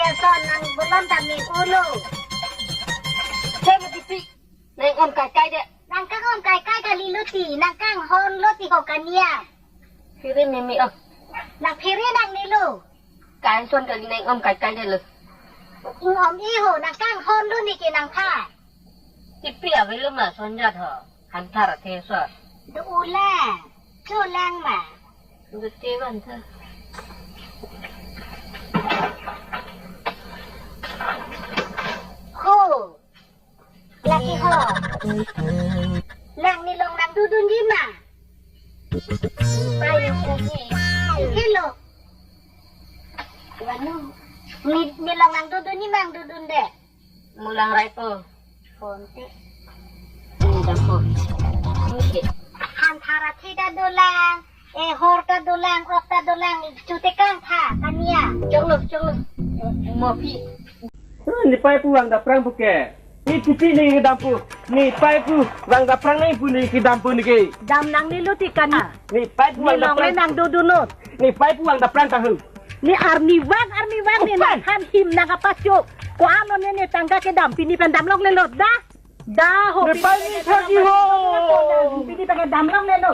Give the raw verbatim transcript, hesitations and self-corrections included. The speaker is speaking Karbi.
Son nang bolon tame ulo. Che mo tipi. Nang om kaikai det. Nang kang om kaikai kali lo ti, nang kanghon lo ti ko kania. Phere meme oh. Nang phere nangne lo. Kai son kali nang om kaikai det lo. Ing om i ho, nang kanghon lo ne ke nangpha. Tipi avelo ma son jat ho. Hanthar athe so. Do ulang. Cholang ma. Do te van tha. Ho. Laki ho. Nang ne long nangdodunji ma. Pai laki. Hello. Vanu. Ne, ne long nangdodunji ma, nangdodun det. Mo lang rai po. Phone te. Ini dah po. Oke. Hanthar athe ta dolang. Eh, hor ta dolang, ok ta dolang. Chute kangtha, kania. Choklo, choklo. Mo phi. Eh, ne pai pu vang dapprang pu ke. Ne tipi ne kedam pu. Ne pai pu vang dapprang ne pu ne kedam pu ne ke. Dam nangne lo ti kania. Ne pai pu Ne vang long le dapprang. Nangdodun non. Ne pai pu vang dapprang ta hu. Ne arnivang, arnivang ne Opan. Nanghan him nang apa chok. Ko-an lo ne ne tangka kedam, pini pen dam longle lo da. Da ho, Ne pini pai pen ni dam thaki longle ho. Lo, pini pen dam longle lo.